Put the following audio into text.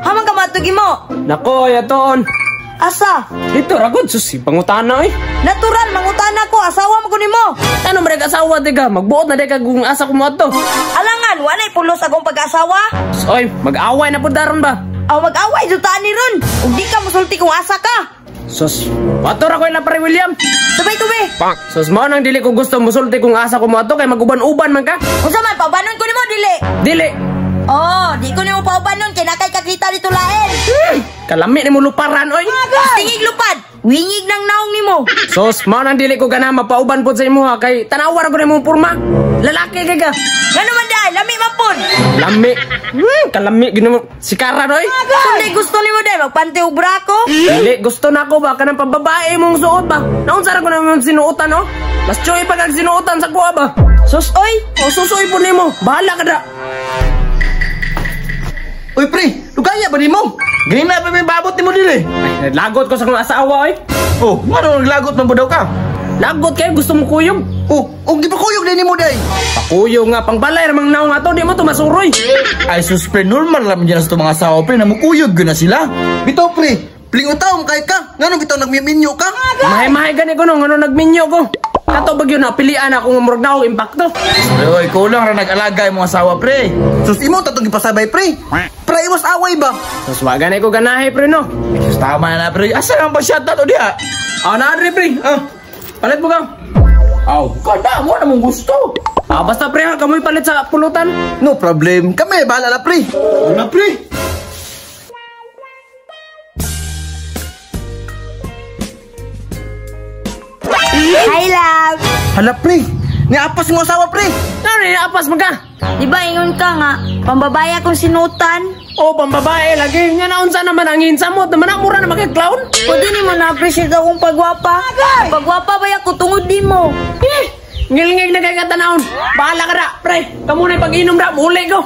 Haman ka matugi mo. Nako, ayaton. Asa? Dito ragod sus, pangutana eh. Natural, mangutana ko, asawa mo ko nimo. Ano man asawa diga? Magbuot na diga kung asa ko mo ato. Alangan, walay pulos akong pag-asawa. Oy, mag-away na pud daron ba? Aw mag-away jutaan ni ron. Ug di ka musulti kung asa ka. Sus, wato ra ko ila pare William. Sabay ko be. Sus, mao nang dili ko gusto musulti kung asa ko mo ato kay maguban-uban man ka. Unsa man paubanon ko nimo dili? Dili. Oh, di ko nimo paubanon kay nakay kakita dito lain. Kalami nimo luparan oy. Tingig lupad, wingig ng naong nimo. Sus, mao nang dili ko ganahan mapauban pud sa imuha kay tanawa ra ko nimo porma. Lalaki kay ka. Ngano man dai, lami man pud. Lami. Kalami gino sikaran oy. Kung di gusto nimo dai magpante og bra ko. Dili gusto na ako ba kanang pambabae mong suot ba? Naunsa ra ko naman sinuotan oh? Mas tsoy pag ang sinuotan sa kuha ba? Sus oy, O susoy po nimo. Bahala ka da. Uy pre, lugaya ba nimo? Ganina pa may babot nimo dili. Ay, naglagot ko sa akong asawa oy. Oh, ngano naglagot man daw ka? Lagot kayo gusto mo kuyog. Oh, og gipakuyog din nimo day. Pakuyog nga pangbalay ramang naong ato di mo to masuroy. Ay sus pre, normal ra man dyan sa mga asawa pre, namukuyog gyud na sila. Bitaw pre, pling utaw kay ka. Ngano bitaw nagmiminyo ka? Mahay-mahay gani ko no ngano nagminyo ko. Kato bagyo na pilian ako nga murag naong impakto. Oy, ikaw lang ra nag-alaga imong asawa pre. Sus imo tatong gipasabay pre. Pre iwas away ba? Sus wa gani ko ganahe pre no. Sus tama na pre. Asa nang pa shoutout o diha? Ah, na pre. Ah, palit mo ka. Aw, kada mo na mong gusto. Ah, basta pre ha, kamoy palit sa pulutan. No problem. Kami bahala na pre. Wala pre. Hi love. Hala pre. Niapas mo asawa pre. Ano ni apas man ka? Di ba ingon ka nga, pambabaya kong sinutan? Oh, pambabae lagi. Nya naunsa naman ang hinsamot naman ang mura na magka-clown. Pwede nimo na-appreciate akong pagwapa. Pagwapa ba ako tungod di mo? Eh, ngilngig na kay katanawon. Bahala ka na, pre. Kamu na pag-inom na, muli ko.